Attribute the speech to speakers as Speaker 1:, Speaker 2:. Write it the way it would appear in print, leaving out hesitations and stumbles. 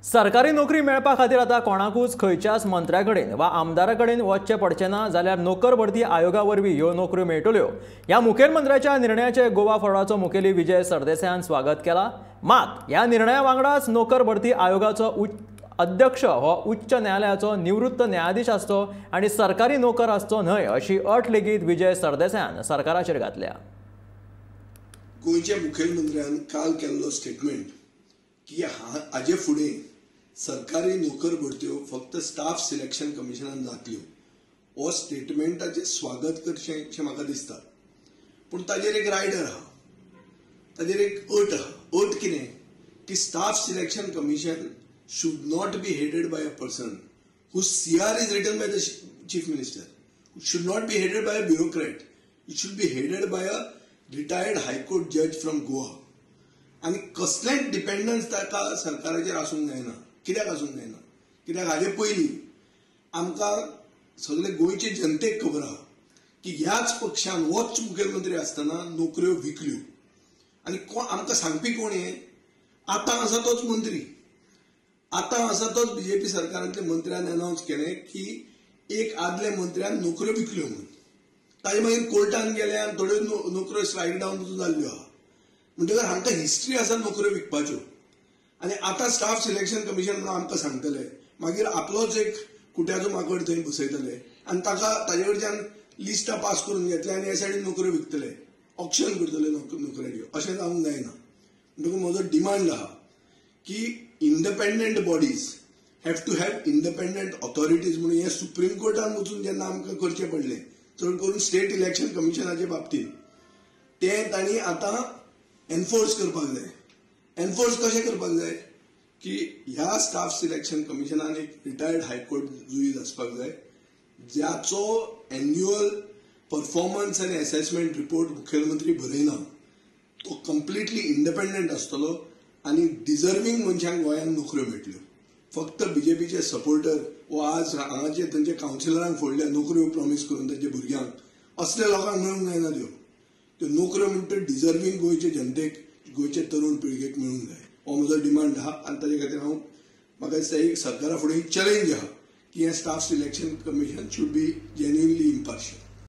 Speaker 1: सरकारी नोकरी मेळपा खातीर आतां कोणाकूच खंयच्याच मंत्र्या कडेन वा आमदारा कडेन वचचें पडचें ना, जाल्यार नोकर भरती आयोगा वरवीं ह्यो नोकऱ्यो मेळटल्यो. ह्या मुखेलमंत्र्याच्या निर्णयाचें गोवा फॉरवर्डाचो मुखेली विजय सरदेसायान स्वागत केलां. मात ह्या निर्णया वांगडाच नोकर भरती आयोगाचो अध्यक्ष हो उच्च न्यायालयाचो निवृत्त न्यायाधीश आसचो आनी सरकारी नोकर आसचो न्हय अशी अट लेगीत विजय सरदेसायान सरकाराचेर घातल्या.
Speaker 2: गोंयच्या मुखेलमंत्र्यान काल केल्लो स्टेटमेंट की हाजे फुडें सरकारी नोकर भरत्यो फक्त स्टाफ सिलेक्शन कमिशनान जातल्यो, हो स्टेटमेंटाचें स्वागत करचें अशें म्हाका दिसता. पूण ताजेर एक रायडर आहा, ताजेर एक अट आहा. अट कितें की staff selection commission should not be headed by a person whose CR is written by the chief minister, should not be headed by a bureaucrat, it should be headed by a retired high court जज from Goa. आनी कसलेंच dependence ताका सरकाराचेर आसूंक जायना. कित्याक आसूंक जायना? कित्याक हाजे पयलीं आमकां सगळे गोंयचे जनतेक खबर आहा की ह्याच पक्षान होच मुखेलमंत्री आसतना नोकऱ्यो विकल्यो. आनी आमकां सांगपी कोण हें? आतां आसा तोच मंत्री, आतां आसा तोच बीजेपी सरकारांतल्या मंत्र्यान अनावन्स केलें की एक आदल्या मंत्र्यान नोकऱ्यो विकल्यो म्हणून. ताजे मागीर कोर्टान गेले आनी थोड्यो नोकऱ्यो स्ट्रायक डावन जाल्ल्यो आहा. म्हणटकच हांकां हिस्ट्री आसा नोकऱ्यो विकपाच्यो. आनी आतां स्टाफ सिलेक्शन कमिशन म्हणून आमकां सांगतले, मागीर आपलोच एक कुट्याचो माकड थंय बसयतले आनी ताका ताजे कडच्यान लिस्टां पास करून घेतले आनी हे सायडीन नोकऱ्यो विकतले, ऑक्शन करतले नोकऱ्यांच्यो. अशें जावंक जायना. म्हणटकूच म्हजो डिमांड आहा की independent bodies have to have independent authorities म्हणून हें सुप्रीम कोर्टान वचून जेन्ना आमकां करचें पडलें, चड करून स्टेट इलेक्शन कमिशनाचे बाबतींत, तें तांणी आतां एनफोर्स करपाक जाय. एनफोर्स कशें करपाक जाय की ह्या स्टाफ सिलेक्शन कमिशनान एक रिटायर्ड हायकोर्ट जुईज आसपाक जाय, ज्याचो एन्युअल परफॉर्मन्स आनी एसेसमेंट रिपोर्ट मुखेलमंत्री बरयना, तो कंप्लिटली इंडिपेंडंट आसतलो आनी डिजर्वींग मनशांक गोंयांत नोकऱ्यो मेळटल्यो. फक्त बीजेपीचे सपोर्टर वा आज हांगाचे तांचे कावन्सिलरांक फोडल्या नोकऱ्यो प्रॉमीस करून तांच्या भुरग्यांक, असल्या लोकांक मेळूंक जायना त्यो. त्यो नोकऱ्यो म्हणटा डिजर्वींग गोंयचे जनतेक, गोंयचे तरुण पिळगेक मेळूंक जाय. हो म्हजो डिमांड आहा आनी ताजे खातीर हांव म्हाका दिसता एक सरकारा फुडें एक चॅलेंज आहा की हें staff selection commission should be genuinely impartial.